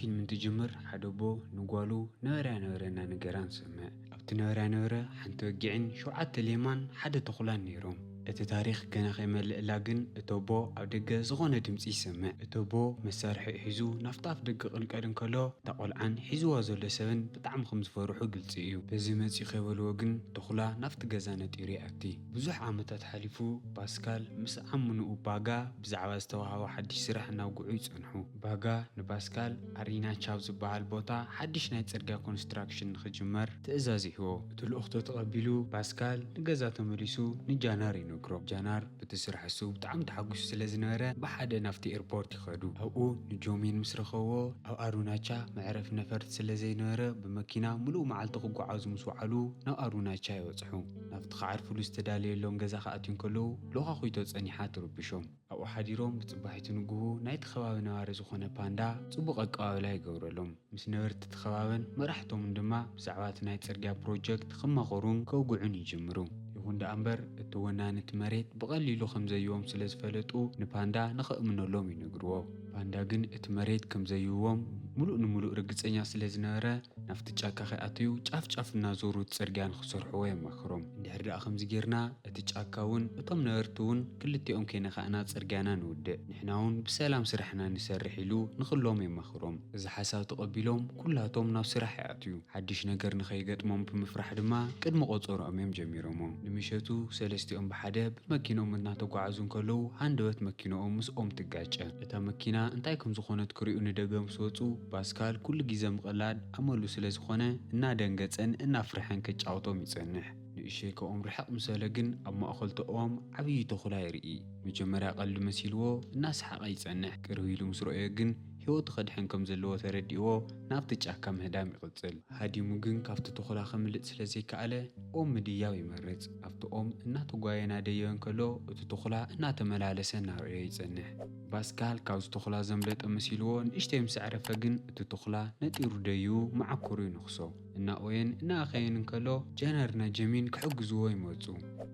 ፊልም እንትጅምር ሓደ ኣቦ ንጓሉ ነበረያ ነበረ እናነገራ ንሰምዕ። ኣብቲ ነበረያ ነበረ ሓንቲ በጊዕን ሸውዓተ ሌማን ሓደ ተኹላን ነይሮም። እቲ ታሪኽ ገና ከይመልእላ ግን እቲ ኣቦ ኣብ ደገ ዝኾነ ድምፂ ይሰምዕ። እቲ ኣቦ መሳርሒ ሒዙ ናብቲ ኣፍ ደገ ቅልቀል እንከሎ እታ ቆልዓን ሒዝዋ ዘሎ ሰብን ብጣዕሚ ከም ዝፈርሑ ግልፂ እዩ። በዚ መፂ ከይበልዎ ግን ተኹላ ናብቲ ገዛ ነጢሩ ይኣቲ። ብዙሕ ዓመታት ሓሊፉ ፓስካል ምስ ዓምንኡ ባጋ ብዛዕባ ዝተዋህቦ ሓድሽ ስራሕ እናውግዑ ይጸንሑ። ባጋ ንፓስካል ኣሪናቻ ኣብ ዝበሃል ቦታ ሓድሽ ናይ ጽርግያ ኮንስትራክሽን ንኽጅመር ትእዛዝ ይህቦ። እቲ ልኡኽቶ ተቐቢሉ ፓስካል ንገዛ ተመሊሱ ንጃናር ይነግሮ። ጃናር በቲ ስራሕ እሱ ብጣዕሚ ተሓጒሱ ስለ ዝነበረ ብሓደ ናብቲ ኤርፖርት ይኸዱ። ኣብኡ ንጆሚን ምስ ረኸብዎ ኣብ ኣሩናቻ መዕረፊ ነፈርቲ ስለ ዘይነበረ ብመኪና ምሉእ መዓልቲ ክጓዓዙ ምስ ወዓሉ ናብ ኣሩናቻ ይበጽሑ። ናብቲ ክዓርፍሉ ዝተዳለየሎም ገዛ ክኣትዩ እንከለዉ ሎኻኹይቶ ጸኒሓ ትርብሾም። ኣብኡ ሓዲሮም ብጽባሒቱ ንግሁ ናይቲ ከባቢ ነባሪ ዝኾነ ፓንዳ ጽቡቕ ኣቀባብላ ይገብረሎም። ምስ ነበርቲ እቲ ከባብን መራሕቶምን ድማ ብዛዕባ እቲ ናይ ጽርግያ ፕሮጀክት ክማኸሩን ከውግዑን ይጅምሩ። ይኹን ደኣ እምበር እቲ ወናኒ እቲ መሬት ብቐሊሉ ከም ዘይዎም ስለ ዝፈለጡ ንፓንዳ ንኸእምነሎም ይነግርዎ። ፓንዳ ግን እቲ መሬት ከም ዘይዎም ምሉእ ንምሉእ ርግጸኛ ስለ ዝነበረ ናብቲ ጫካ ከይኣተዩ ጫፍ ጫፍ እናዞሩ እቲ ጽርግያ ንኽሰርሕዎ የማኽሮም። እንድሕር ደኣ ከምዚ ጌርና እቲ ጫካ እውን እቶም ነበርቲ እውን ክልቲኦም ከይነኻእና ጽርግያና ንውድእ፣ ንሕና እውን ብሰላም ስራሕና ንሰርሕ ኢሉ ንኽሎም የማኽሮም። እዚ ሓሳብ ተቐቢሎም ኩላቶም ናብ ስራሕ ይኣትዩ። ሓድሽ ነገር ንኸይገጥሞም ብምፍራሕ ድማ ቅድሚ ቆጸሮኦም እዮም ጀሚሮሞ። ንምሸቱ ሰለስቲኦም ብሓደ ብመኪኖም እናተጓዓዙ እንከለዉ ሃንደበት መኪኖኦም ምስኦም ትጋጨ። እታ መኪና እንታይ ከም ዝኾነት ክሪኡ ንደገ ምስ ወጹ ፓስካል ኩሉ ግዜ ምቕላድ ኣመሉ ስለ ዝኾነ እናደንገጸን እናፍርሐን ከጫውቶም ይጸንሕ። ንእሸይ ካብኦም ርሕቕ ምስ በለ ግን ኣብ ማእኸል ተእዋም ዓብዪ ተኹላ ይርኢ። መጀመርያ ቀልዲ መሲልዎ እናሰሓቐ ይጸንሕ። ቅርብ ኢሉ ምስ ረኣዮ ግን ህይወቱ ከድሕን ከም ዘለዎ ተረዲእዎ ናብቲ ጫካ ምህዳም ይቕጽል። ሃዲሙ ግን ካብቲ ተኹላ ከምልጥ ስለ ዘይከኣለ ኦም ምድያብ ይመርጽ። ኣብቲ ኦም እናተጓየ እናደየበ እንከሎ እቲ ተኹላ እናተመላለሰ እናረኣዮ ይጸንሕ። ፓስካል ካብዚ ተኹላ ዘምለጠ መሲልዎ ንእሽተይ ምስ ኣዕረፈ ግን እቲ ተኹላ ነጢሩ ደይቡ መዓኮሩ ይነኽሶ። እናኦየን እናኣኸየን እንከሎ ጀነር ናይ ጀሚን ክሕግዝዎ ይመጹ።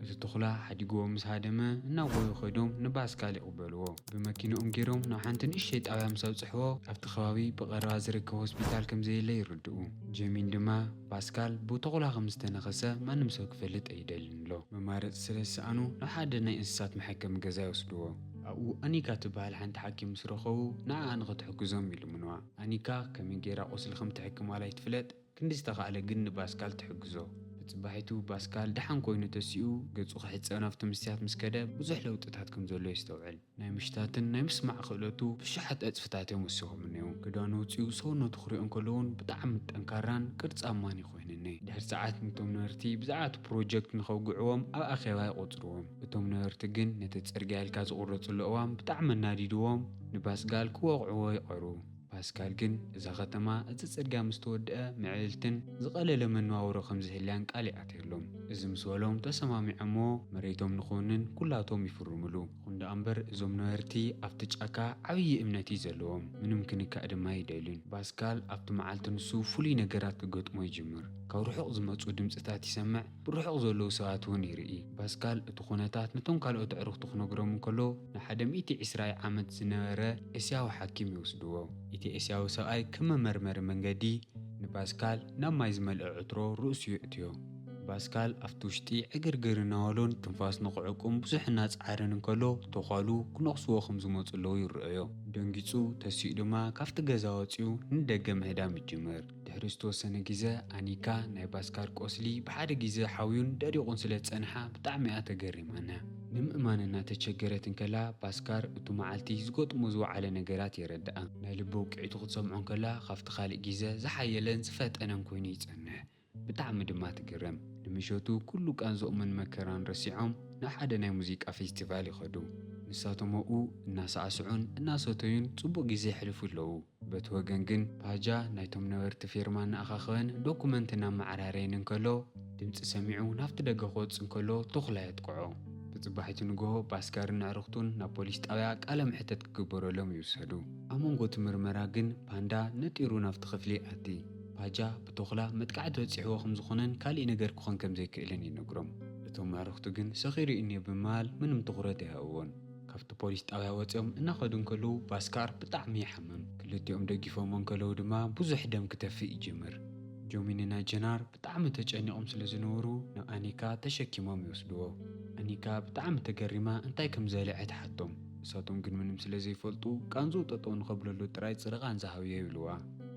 እቲ ተኹላ ሓዲግዎ ምስ ሃደመ እናጎዩ ከይዶም ንፓስካል ይቕበልዎ። ብመኪንኦም ገይሮም ናብ ሓንቲ ንእሽተይ ጣብያ ምስ ኣብጽሕዎ ኣብቲ ከባቢ ብቐረባ ዝርከብ ሆስፒታል ከም ዘየለ ይርድኡ። ጀሚን ድማ ፓስካል ብተኹላ ከም ዝተነኸሰ ማንም ሰብ ክፈልጥ ኣይደልን ኣሎ። መማረፂ ስለ ዝሰኣኑ ናብ ሓደ ናይ እንስሳት መሐከሚ ገዛ ይወስድዎ። ኣብኡ ኣኒካ ትበሃል ሓንቲ ሓኪም ምስ ረኸቡ ንዓኣ ንኽትሕግዞም ይልምንዋ። ኣኒካ ከመይ ገይራ ቁስሊ ከም ትሕክም ዋላ ኣይትፍለጥ፣ ክንዲ ዝተኻእለ ግን ንፓስካል ትሕግዞ። ብጽባሒቱ ፓስካል ደሓን ኮይኑ ተሲኡ ገጹ ክሕጸብ ናብቲ መስትያት ምስ ከደ ብዙሕ ለውጥታት ከም ዘሎ የስተውዕል። ናይ ምሽታትን ናይ ምስማዕ ክእለቱ ብሽሓት ዕጽፍታት እዮም ወሲኾም እኒው። ክዳኑ ውጽኡ ሰውነቱ ክሪኦ እንከሎ እውን ብጣዕሚ ጠንካራን ቅርጻማን ይኾይንኒ። ድሕሪ ሰዓት ነቶም ነበርቲ ብዛዕባ እቲ ፕሮጀክት ንኸውግዕዎም ኣብ ኣኼባ ይቖጽርዎም። እቶም ነበርቲ ግን ነቲ ጽርግያ ኢልካ ዝቑረጽሉ እዋን ብጣዕሚ ኣናዲድዎም ንፓስካል ክወቕዕዎ ይቐሩ። ፓስካል ግን እዛ ከተማ እቲ ጽርግያ ምስ ተወድአ ምዕብልትን ዝቐለለ መነባብሮ ከም ዝህልያን ቃል ይኣትየሎም። እዚ ምስ በሎም ተሰማሚዖሞ መሬቶም ንኽውንን ኩላቶም ይፍርምሉ። ይኹን ደኣ እምበር እዞም ነበርቲ ኣብቲ ጫካ ዓብዪ እምነት እዩ ዘለዎም። ምንም ክንካእ ድማ ይደልዩን። ፓስካል ኣብቲ መዓልቲ ንሱ ፍሉይ ነገራት ክገጥሞ ይጅምር። ካብ ርሑቕ ዝመጹ ድምጽታት ይሰምዕ፣ ብርሑቕ ዘለዉ ሰባት እውን ይርኢ። ፓስካል እቲ ኩነታት ነቶም ካልኦት ኣዕሩኽቱ ክነግሮም እንከሎ ንሓደ ሚእቲ ዕስራ ዓመት ዝነበረ እስያዊ ሓኪም ይወስድዎ። እቲ እስያዊ ሰብኣይ ከም መመርመሪ መንገዲ ንፓስካል ናብ ማይ ዝመልአ ዕትሮ ርእሱ የእትዮ። ፓስካል ኣብቲ ውሽጢ ዕግርግር እናበሎን ትንፋስ ንኽዕቁም ብዙሕ እናጸዓረን እንከሎ ተዃሉ ክነኽስዎ ከም ዝመጹ ኣለዉ ይረኣዮ። ደንጊጹ ተሲኡ ድማ ካብቲ ገዛ ወጺኡ ንደገ ምህዳም ይጅምር። ድሕሪ ዝተወሰነ ግዜ ኣኒካ ናይ ፓስካል ቆስሊ ብሓደ ግዜ ሓውዩን ደሪቑን ስለ ዝጸንሓ ብጣዕሚ እያ ተገሪማና። ንምእማን እናተቸገረት እንከላ ፓስካል እቱ መዓልቲ ዝገጥሞ ዝወዓለ ነገራት የረድኣ። ናይ ልቢ ውቅዒቱ ክትሰምዖ እንከላ ካብቲ ካልእ ግዜ ዝሓየለን ዝፈጠነን ኮይኑ ይጸንሕ። ብጣዕሚ ድማ ትግረም። ንምሸቱ ኩሉ ቃንዝኦምን መከራን ረሲዖም ናብ ሓደ ናይ ሙዚቃ ፌስቲቫል ይኸዱ። ንሳቶም ኣብኡ እናሳዕስዑን እናሰተዩን ጽቡቕ ግዜ የሕልፉ ኣለዉ። በቲ ወገን ግን ፓጃ ናይቶም ነበርቲ ፌርማ እናኣኻኸበን ዶኩመንት እናመዓራረየን እንከሎ ድምፂ ሰሚዑ ናብቲ ደገ ክወፅእ እንከሎ ተኹላ የጥቅዖ። ብፅባሒቲ ንግሆ ፓስካልን ኣዕሩኽቱን ናብ ፖሊስ ጣብያ ቃለ መሕተት ክግበረሎም ይውሰዱ። ኣብ መንጎ እቲ ምርመራ ግን ፓንዳ ነጢሩ ናብቲ ክፍሊ ይኣቲ። ፓጃ ብተኹላ መጥቃዕቲ በፂሕዎ ከም ዝኾነን ካሊእ ነገር ክኾን ከም ዘይክእልን ይነግሮም። እቶም ኣዕሩኽቱ ግን ሰኺሩ እዩ እኒኦ ብምባል ምንም ትኹረት ኣይሃብዎን። ካብቲ ፖሊስ ጣብያ ወፂኦም እናኸዱ እንከለዉ ፓስካል ብጣዕሚ ይሓምም። ክልቲኦም ደጊፎም እንከለዉ ድማ ብዙሕ ደም ክተፍእ ይጅምር። ጆሚንና ጀናር ብጣዕሚ ተጨኒቖም ስለ ዝነበሩ ናብ ኣኒካ ተሸኪሞም ይወስድዎ። ኣኒካ ብጣዕሚ ተገሪማ እንታይ ከም ዘልዐ ትሓቶም። እሳቶም ግን ምንም ስለ ዘይፈልጡ ቃንዝኡ ጠጠው ንኸብለሉ ጥራይ ጽርቓን ዝሃብዮ ይብልዋ።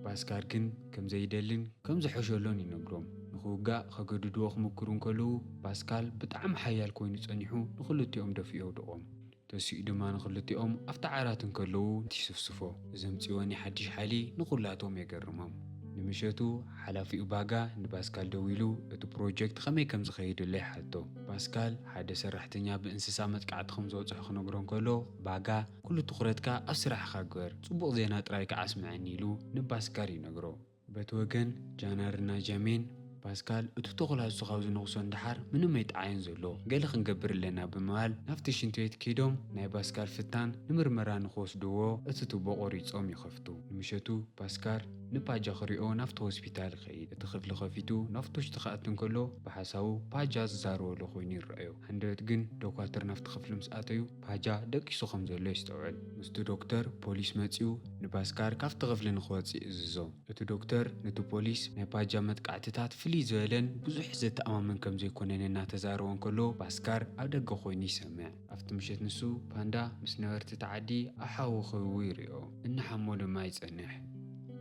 ፓስካል ግን ከም ዘይደልን ከም ዝሐሸሎን ይነግሮም። ንኽውጋእ ከገድድዎ ክምክሩ እንከለዉ ፓስካል ብጣዕሚ ሓያል ኮይኑ ጸኒሑ ንኽልቲኦም ደፊኡ የውድቖም። ተሲኡ ድማ ንኽልቲኦም ኣብቲ ዓራት እንከለዉ ይስፍስፎ። እዚ ኣምጺወኒ ሓድሽ ሓይሊ ንኹላቶም የገርሞም። ንምሸቱ ሓላፊኡ ባጋ ንፓስካል ደዊሉ እቲ ፕሮጀክት ከመይ ከም ዝኸይደሉ ይሓቶ። ፓስካል ሓደ ሰራሕተኛ ብእንስሳ መጥቃዕቲ ከም ዝበጽሖ ክነግሮ እንከሎ ባጋ ኩሉ ትኹረትካ ኣብ ስራሕኻ ግበር፣ ጽቡቕ ዜና ጥራይ ከዓ ኣስምዐኒ ኢሉ ንፓስካል ይነግሮ። በቲ ወገን ጃናርና ጀሚን ፓስካል እቲ ተኹላ እሱ ካብ ዝነኽሶ እንድሓር ምንም ኣይጠዓዮን ዘሎ፣ ገለ ክንገብር ኣለና ብምባል ናብቲ ሽንቲ ቤት ከይዶም ናይ ፓስካል ፍታን ንምርመራ ንክወስድዎ እቲ ቱቦ ቆሪጾም ይኸፍቱ። ንምሸቱ ፓስካል ንፓጃ ክሪኦ ናብቲ ሆስፒታል ይኸይድ። እቲ ክፍሊ ከፊቱ ናብቲ ውሽጢ ክኣቱ እንከሎ ብሓሳቡ ፓጃ ዝዛረበሉ ኮይኑ ይረኣዮ። ሃንደበት ግን ዶኳትር ናብቲ ክፍሊ ምስ ኣተዩ ፓጃ ደቂሱ ከም ዘሎ የስተውዕል። ምስቲ ዶክተር ፖሊስ መጺኡ ንፓስካል ካብቲ ክፍሊ ንክወጽእ ይእዝዞ። እቲ ዶክተር ነቲ ፖሊስ ናይ ፓጃ መጥቃዕትታት ፍልይ ዝበለን ብዙሕ ዘተኣማምን ከም ዘይኮነን እናተዛረቦ እንከሎ ፓስካል ኣብ ደገ ኮይኑ ይሰምዕ። ኣብቲ ምሸት ንሱ ፓንዳ ምስ ነበርቲ እቲ ዓዲ ኣብ ሓዊ ክህቡ ይሪኦ። እናሓሞ ድማ ይጸንሕ።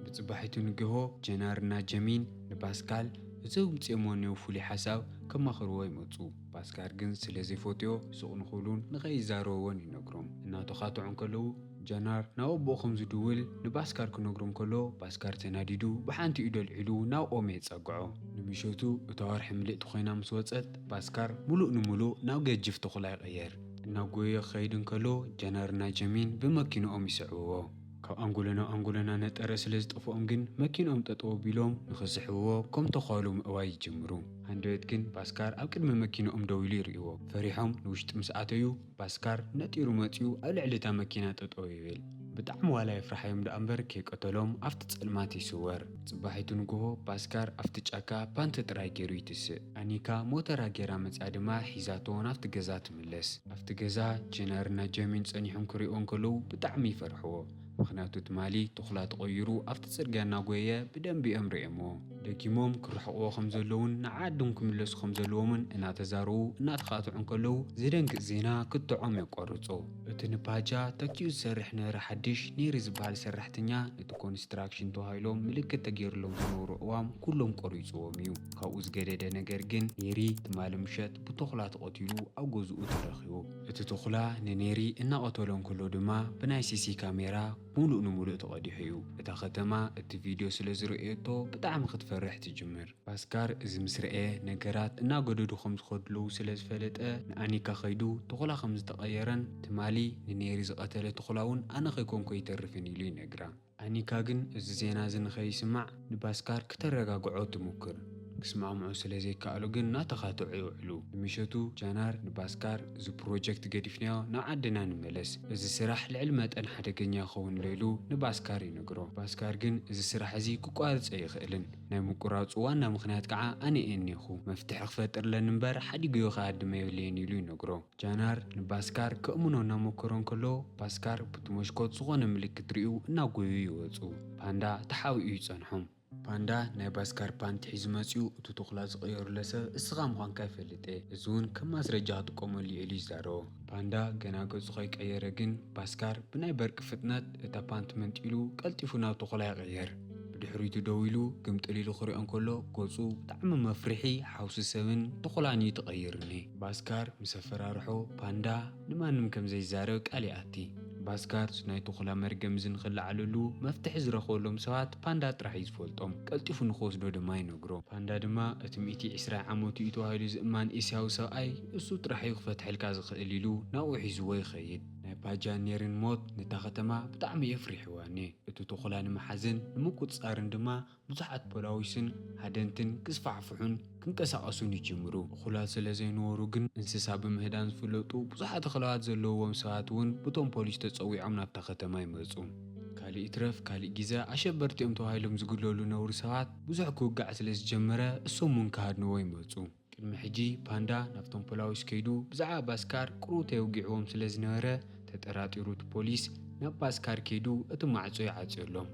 ብጽባሒቱ ንግሆ ጀናርና ጀሚን ንፓስካል እዚ ኣምጺኦሞ ዝነበሩ ፍሉይ ሓሳብ ከማኽርዎ ይመጹ። ፓስካል ግን ስለ ዘይፈትዮ ስቕ ንኽብሉን ንኸይዛረብዎን ይነግሮም። እናተኻትዑ እንከለዉ ጀናር ናብ ኣቦኡ ከም ዝድውል ንፓስካል ክነግሮ እንከሎ ፓስካል ተናዲዱ ብሓንቲ ኢዱ ኣልዒሉ ናብ ኦም የጸግዖ። ንምሸቱ እታ ወርሒ ምልእቲ ኮይና ምስ ወጸት ፓስካል ሙሉእ ንሙሉእ ናብ ገጅፍ ተኹላ ይቕየር። እናጎየ ክኸይድ እንከሎ ጀናርና ጀሚን ብመኪንኦም ይስዕብዎ። ካብ ኣንጎሎ ናብ ኣንጎሎ እናነጠረ ስለ ዝጠፍኦም ግን መኪንኦም ጠጠው ኣቢሎም ንኽስሕብዎ ከም ተዃሉ ምእዋይ ይጅምሩ። ሃንደበት ግን ፓስካል ኣብ ቅድሚ መኪንኦም ደው ኢሉ ይርእይዎ። ፈሪሖም ንውሽጢ ምስ ኣተዩ ፓስካል ነጢሩ መጺኡ ኣብ ልዕሊ እታ መኪና ጠጠው ይብል። ብጣዕሚ ዋላ የፍርሓዮም ደኣ እምበር ከይቀተሎም ኣብቲ ጸልማት ይስወር። ጽባሒቱ ንግሆ ፓስካል ኣብቲ ጫካ ፓንት ጥራይ ገይሩ ይትስእ። ኣኒካ ሞተራ ገይራ መጺኣ ድማ ሒዛቶ ናብቲ ገዛ ትምለስ። ኣብቲ ገዛ ጀናርና ጀሚን ጸኒሖም ክሪእዎ እንከለዉ ብጣዕሚ ይፈርሕዎ። ምኽንያቱ ትማሊ ተኹላ ተቐይሩ ኣብቲ ጽርግያ እናጎየየ ብደንቢ እዮም ርእዮምዎ። ደጊሞም ክርሕቕዎ ከም ዘለዉን ንዓዶም ክምለሱ ከም ዘለዎምን እናተዛረቡ እናተኻትዑ እንከለዉ ዝደንግጽ ዜና ክትዖም የቋርጾ። እቲ ንፓጃ ተኪኡ ዝሰርሕ ነበረ ሓድሽ ኔሪ ዝበሃል ሰራሕተኛ ነቲ ኮንስትራክሽን ተባሂሎም ምልክት ተገይሩሎም ዝነበሩ ኣእዋም ኩሎም ቆሪጽዎም እዩ። ካብኡ ዝገደደ ነገር ግን ኔሪ ትማሊ ምሸት ብተኹላ ተቐቲሉ ኣብ ገዝኡ ተረኺቡ። እቲ ተኹላ ንኔሪ እናቐተሎ እንከሎ ድማ ብናይ ሲሲ ካሜራ ሙሉእ ንሙሉእ ተቐዲሑ እዩ። እታ ከተማ እቲ ቪድዮ ስለ ዝረኣየቶ ብጣዕሚ ክትፈርሕ ትጅምር። ፓስካል እዚ ምስ ረኣየ ነገራት እናገደዱ ከም ዝኸዱ ኣለዉ ስለ ዝፈለጠ ንኣኒካ ከይዱ ተኹላ ከም ዝተቐየረን ትማሊ ንኔሪ ዝቐተለ ተኹላ እውን ኣነ ከይኮንኩ ኣይተርፍን ኢሉ ይነግራ። ኣኒካ ግን እዚ ዜና እዚ ንኸይስማዕ ንፓስካል ክተረጋግዖ ትሙክር። ክስማምዑ ስለ ዘይከኣሉ ግን እናተኻትዑ ይውዕሉ። ንምሸቱ ጃናር ንፓስካል እዚ ፕሮጀክት ገዲፍናዮ ናብ ዓድና ንመለስ፣ እዚ ስራሕ ልዕሊ መጠን ሓደገኛ ይኸውን ኣሎ ኢሉ ንፓስካል ይነግሮ። ፓስካል ግን እዚ ስራሕ እዚ ክቋርጽ ኣይኽእልን፣ ናይ ምቁራጹ ዋና ምኽንያት ከዓ ኣነ እየ እኒኹ፣ መፍትሒ ክፈጥር ኣለኒ እምበር ሓዲገዮ ክሃድም የብለይን ኢሉ ይነግሮ። ጃናር ንፓስካል ከእምኖ እናሞከሮ እንከሎ ፓስካል ብቲ መስኮት ዝኾነ ምልክት ርእዩ እናጎዩ ይወጹ። ፓንዳ ተሓቢኡ ይጸንሖም። ፓንዳ ናይ ፓስካል ፓንት ሒዙ መጺኡ እቲ ተኹላ ዝቐየሩለ ሰብ እስኻ ምዃንካ ይፈልጥ እየ፣ እዚ እውን ከም ማስረጃ ክጥቀመሉ እየ ኢሉ ይዛረቦ። ፓንዳ ገና ገጹ ከይቀየረ ግን ፓስካል ብናይ በርቂ ፍጥነት እታ ፓንት መንጢሉ ቀልጢፉ ናብ ተኹላ ይቕየር። ብድሕሪቱ ደው ኢሉ ግምጥል ኢሉ ክሪኦ እንከሎ ገጹ ብጣዕሚ መፍርሒ ሓውሲ ሰብን ተኹላን እዩ ተቐይርኒ። ፓስካል ምስ ኣፈራርሖ ፓንዳ ንማንም ከም ዘይዛረብ ቃል ይኣቲ። ፓስካል ናይ ተኹላ መርገም እዚ ንኽለዓለሉ መፍትሒ ዝረኸበሎም ሰባት ፓንዳ ጥራሕ እዩ ዝፈልጦም። ቀልጢፉ ንኽወስዶ ድማ ይነግሮ። ፓንዳ ድማ እቲ ሚእቲ ዕስራ ዓመቱ እዩ ተባሂሉ ዝእማን እስያዊ ሰብኣይ እሱ ጥራሕ እዩ ክፈትሐልካ ዝኽእል ኢሉ ናብኡ ሒዝዎ ይኸይድ። ናይ ፓጃን ኔሪን ሞት ነታ ከተማ ብጣዕሚ የፍሪሕዋ እኔ። እቲ ተኹላ ንምሓዝን ንምቁጽጻርን ድማ ብዙሓት ፖላዊስን ሃደንትን ክስፋሕፍሑን ክንቀሳቐሱን ይጅምሩ። እኹላት ስለ ዘይነበሩ ግን እንስሳ ብምህዳን ዝፍለጡ ብዙሓት ኣኽላባት ዘለውዎም ሰባት እውን ብቶም ፖሊስ ተጸዊዖም ናብታ ከተማ ይመጹ። ካልእ ይትረፍ ካልእ ግዜ ኣሸበርቲ እዮም ተባሂሎም ዝግለሉ ነውሪ ሰባት ብዙሕ ክውጋዕ ስለ ዝጀመረ እሶም እውን ክሃድንዎ ይመጹ። ቅድሚ ሕጂ ፓንዳ ናብቶም ፖላዊስ ከይዱ ብዛዕባ ፓስካል ቁሩብ ተየውጊዕዎም ስለ ዝነበረ ተጠራጢሩ እቲ ፖሊስ ናብ ፓስካር ከይዱ እቲ ማዕጾ ይዓጽየሎም።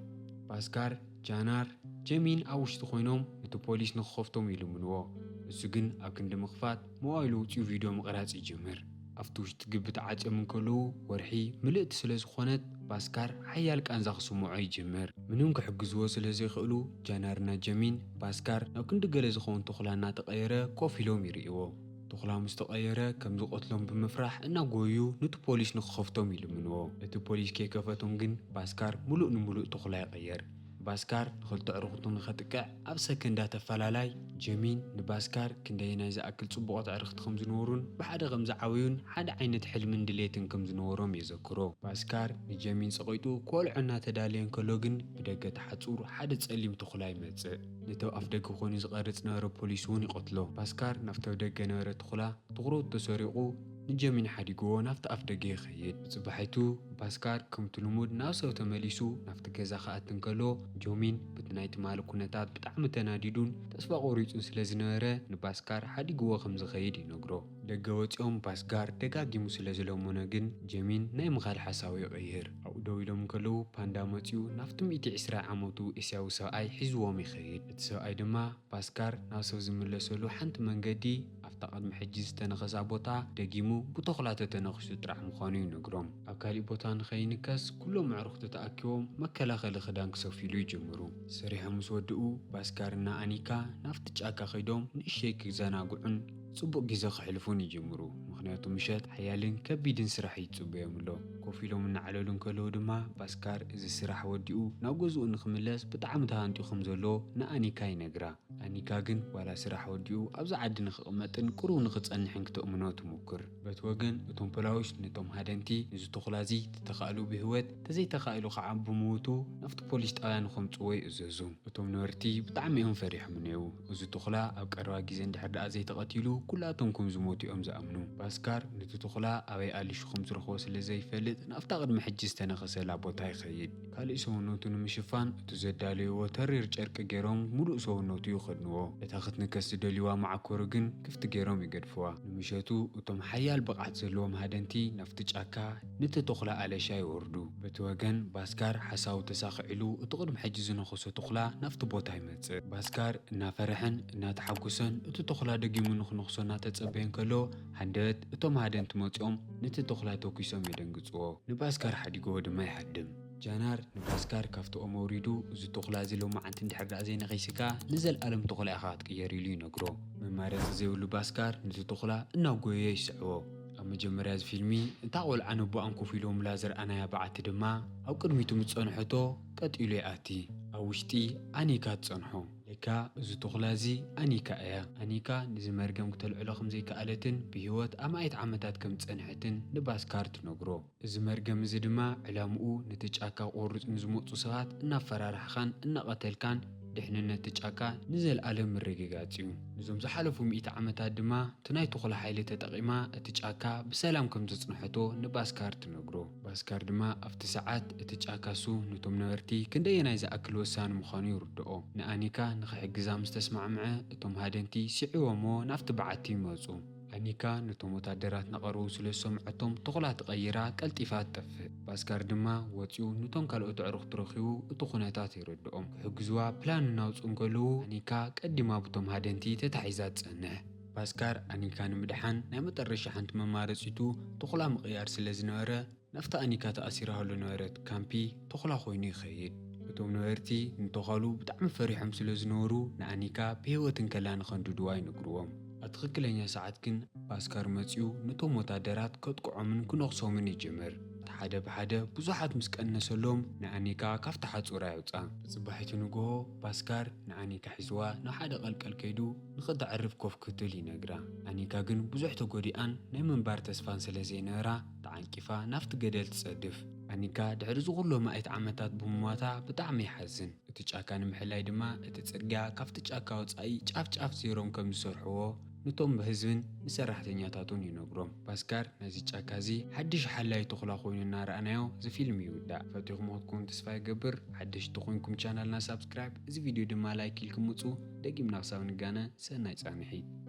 ፓስካር፣ ጃናር፣ ጀሚን ኣብ ውሽጢ ኮይኖም ነቲ ፖሊስ ንክኸፍቶም ይልምንዎ። እሱ ግን ኣብ ክንዲ ምኽፋት ሞባይሉ ኣውጺኡ ቪድዮ ምቕራጽ ይጅምር። ኣብቲ ውሽጢ ግቢ ተዓጽዮም እንከለዉ ወርሒ ምልእቲ ስለ ዝኾነት ፓስካር ሓያል ቃንዛ ክስምዖ ይጅምር። ምንም ክሕግዝዎ ስለ ዘይኽእሉ ጃናርና ጀሚን ፓስካር ናብ ክንዲ ገለ ዝኸውን ተኹላ እናተቐየረ ኮፍ ኢሎም ይርእይዎ። ተኹላ ምስ ተቐየረ ከም ዝቐትሎም ብምፍራሕ እናጎዩ ነቲ ፖሊስ ንክኸፍቶም ይልምንዎ። እቲ ፖሊስ ከይከፈቶም ግን ፓስካር ሙሉእ ንሙሉእ ተኹላ ይቐየር። ፓስካር ንኽልተ ኣዕሩኽቱ ንኸጥቅዕ ኣብ ሰከንዳት ኣፈላላይ ጀሚን ንፓስካር ክንደየናይ ዝኣክል ጽቡቓት ኣዕርኽቲ ከም ዝነበሩን ብሓደ ከም ዝዓበዩን ሓደ ዓይነት ሕልምን ድሌትን ከም ዝነበሮም የዘክሮ። ፓስካር ንጀሚን ጸቒጡ ክወልዖ እናተዳለየ እንከሎ ግን ብደገ ተሓጹር ሓደ ጸሊም ተኹላ ይመጽእ። ነቲ ኣፍ ደገ ኮይኑ ዝቐርጽ ነበረ ፖሊስ እውን ይቐትሎ። ፓስካር ናብቲ ኣብ ደገ ነበረ ተኹላ ትኹረቱ ተሰሪቑ ንጀሚን ሓዲግዎ ናብቲ ኣፍ ደገ ይኸይድ። ብጽባሒቱ ፓስካር ከምቲ ልሙድ ናብ ሰብ ተመሊሱ ናብቲ ገዛ ክኣቲ እንከሎ ጆሚን በቲ ናይ ትማሊ ኩነታት ብጣዕሚ ተናዲዱን ተስፋ ቆሪጹን ስለ ዝነበረ ንፓስካር ሓዲግዎ ከም ዝኸይድ ይነግሮ። ደገ ወጺኦም ፓስካር ደጋጊሙ ስለ ዝለመኖ ግን ጀሚን ናይ ምኻድ ሓሳቡ ይቕይር። ኣብኡ ደው ኢሎም እንከለዉ ፓንዳ መጺኡ ናብቲ ሚእቲ ዕስራ ዓመቱ እስያዊ ሰብኣይ ሒዝዎም ይኸይድ። እቲ ሰብኣይ ድማ ፓስካር ናብ ሰብ ዝምለሰሉ ሓንቲ መንገዲ ኣብታ ቅድሚ ሕጂ ዝተነኸሳ ቦታ ደጊሙ ብተኹላ ተተነኺሱ ጥራሕ ምዃኑ ይነግሮም። ኣብ ካሊእ ቦታ ንኸይንከስ ኩሎም ኣዕሩኽቱ ተኣኪቦም መከላኸሊ ክዳን ክሰፍዩሉ ይጅምሩ። ሰሪሖም ምስ ወድኡ ፓስካር እና ኣኒካ ናብቲ ጫካ ከይዶም ንእሸይ ክዘናግዑን ጽቡቕ ግዜ ክሕልፉን ይጅምሩ። ምኽንያቱ ምሸት ሓያልን ከቢድን ስራሕ ይጽበዮም ኣሎ። ኮፍ ኢሎም እናዕለሉ እንከለዉ ድማ ፓስካር እዚ ስራሕ ወዲኡ ናብ ገዝኡ ንኽምለስ ብጣዕሚ ተሃንጥዩ ከም ዘሎ ንኣኒካ ይነግራ። ኣኒካ ግን ዋላ ስራሕ ወዲኡ ኣብዚ ዓዲ ንኽቕመጥን ቁሩብ ንኽጸንሕን ክተእምኖ ትሙክር። በቲ ወገን እቶም ፖላዊስ ነቶም ሃደንቲ ነዚ ተኹላ እዚ ተተኻእሉ ብህይወት ተዘይተኻእሉ ከዓ ብምውቱ ናብቲ ፖሊስ ጣብያ ንኸምጽዎ ይእዘዙ። እቶም ነበርቲ ብጣዕሚ እዮም ፈሪሖም ነይሩ። እዚ ተኹላ ኣብ ቀረባ ግዜ እንድሕር ደኣ ዘይተቐቲሉ ኩላቶም ከም ዝሞቱ እዮም ዝኣምኑ። ፓስካር ነቲ ተኹላ ኣበይ ኣሊሹ ከም ዝረኽቦ ስለ ዘይፈልጥ ናብታ ቅድሚ ሕጂ ዝተነኸሰላ ቦታ ይኸይድ። ካልእ ሰውነቱ ንምሽፋን እቲ ዘዳለይዎ ተሪር ጨርቂ ገይሮም ሙሉእ ሰውነቱ ይኸድንዎ። እታ ክትንከስ ዝደልይዋ መዓኮሩ ግን ክፍቲ ገይሮም ይገድፍዋ። ንምሸቱ እቶም ሓያል ብቕዓት ዘለዎም ሃደንቲ ናብቲ ጫካ ነቲ ተኹላ ኣለሻ ይወርዱ። በቲ ወገን ፓስካር ሓሳቡ ተሳኺዕሉ እቲ ቅድሚ ሕጂ ዝነኸሶ ተኹላ ናብቲ ቦታ ይመጽእ። ፓስካር እናፈረሐን እናተሓጎሰን እቲ ተኹላ ደጊሙ ንኽነኽሶ እናተጸበየ እንከሎ ሃንደበት እቶም ሃደንቲ መጺኦም ነቲ ተኹላ ተኲሶም የደንግጽዎ። ንፓስካር ሓዲግዎ ድማ ይሃድም። ጃናር ንፓስካር ካብቲ ኦም ኣውሪዱ፣ እዚ ተኹላ እዚ ሎማዓንቲ እንድሕር ደኣ ዘይነኺስካ ንዘልኣለም ተኹላ ኢኻ ክትቅየር ኢሉ ይነግሮ። መማረፂ ዘይብሉ ፓስካር ነቲ ተኹላ እናጎየየ ይስዕቦ። ኣብ መጀመርያ እዚ ፊልሚ እታ ቆልዓ ነቦኣን ኮፍ ኢሎምላ ዝረኣናያ በዓቲ ድማ ኣብ ቅድሚቱ ምስ ጸንሐቶ ቀጥ ኢሉ ይኣቲ። ኣብ ውሽጢ ኣኒካ ትጸንሖ። ለካ እዚ ተኹላ እዚ ኣኒካ እያ። ኣኒካ ነዚ መርገም ክተልዕሎ ከም ዘይከኣለትን ብህይወት ኣማኢት ዓመታት ከም ዝጸንሐትን ንፓስካር ትነግሮ። እዚ መርገም እዚ ድማ ዕላምኡ ነቲ ጫካ ክቑርጽ ንዝመጹ ሰባት እናፈራራሕኻን እናቐተልካን ድሕንነት እቲ ጫካ ንዘልኣለም ምርግጋጽ እዩ። ነዞም ዝሓለፉ ሚእቲ ዓመታት ድማ እቲ ናይ ተኹላ ሓይሊ ተጠቒማ እቲ ጫካ ብሰላም ከም ዘጽንሐቶ ንፓስካር ትነግሮ። ፓስካር ድማ ኣብቲ ሰዓት እቲ ጫካ እሱ ነቶም ነበርቲ ክንደየናይ ዝኣክል ወሳኒ ምዃኑ ይርድኦ። ንኣኒካ ንኽሕግዛ ምስ ተስማዕምዐ እቶም ሃደንቲ ስዒቦሞ ናብቲ በዓቲ ይመጹ። ኣኒካ ነቶም ወታደራት ናቐረቡ ስለ ዝሰምዐቶም ተኹላ ተቐይራ ቀልጢፋ ትጠፍእ። ፓስካር ድማ ወጺኡ ነቶም ካልኦት ኣዕሩኽቱ ረኺቡ እቲ ኩነታት የረድኦም። ክሕግዝዋ ፕላን እናውጽኡ እንከለዉ ኣኒካ ቀዲማ ብቶም ሃደንቲ ተታሒዛ ትጸንሕ። ፓስካር ኣኒካ ንምድሓን ናይ መጠረሻ ሓንቲ መማረጺቱ ተኹላ ምቕያር ስለ ዝነበረ ናብታ ኣኒካ ተኣሲራሉ ነበረት ካምፒ ተኹላ ኮይኑ ይኸይድ። እቶም ነበርቲ ንተዃሉ ብጣዕሚ ፈሪሖም ስለ ዝነበሩ ንኣኒካ ብህይወት እንከላ ንኸንድድዋ ይነግርዎም። ኣብ ትኽክለኛ ሰዓት ግን ፓስካር መጺኡ ነቶም ወታደራት ከጥቅዖምን ክነኽሶምን ይጅምር። ሓደ ብሓደ ብዙሓት ምስ ቀነሰሎም ንኣኒካ ካብቲ ሓጹር ኣየውጽኣ። ብጽባሒቱ ንግሆ ፓስካር ንኣኒካ ሒዝዋ ናብ ሓደ ቀልቀል ከይዱ ንኽተዕርፍ ኮፍ ክትብል ይነግራ። ኣኒካ ግን ብዙሕ ተጎዲኣን ናይ ምንባር ተስፋን ስለ ዘይነበራ ተዓንቂፋ ናብቲ ገደል ትጸድፍ። ኣኒካ ድሕሪ እዚ ኩሉ ኣማኢት ዓመታት ብምሟታ ብጣዕሚ ይሓዝን። እቲ ጫካ ንምሕላይ ድማ እቲ ጽርግያ ካብቲ ጫካ ወጻኢ ጫፍ ጫፍ ዜሮም ከም ዝሰርሕዎ ነቶም ህዝብን ንሰራሕተኛታቱን ይነግሮም። ፓስካር ነዚ ጫካ እዚ ሓድሽ ሓላይ ተኹላ ኮይኑ እናረኣናዮ እዚ ፊልም ይውዳእ። ፈቲኹምዎ ክትኮኑ ተስፋ ይገብር። ሓደሽቲ ኮይንኩም ቻናልና ሳብስክራይብ፣ እዚ ቪድዮ ድማ ላይክ ኢልኩም ምጹ። ደጊምና ክሳብ ንጋነ ሰናይ ጻንሒት።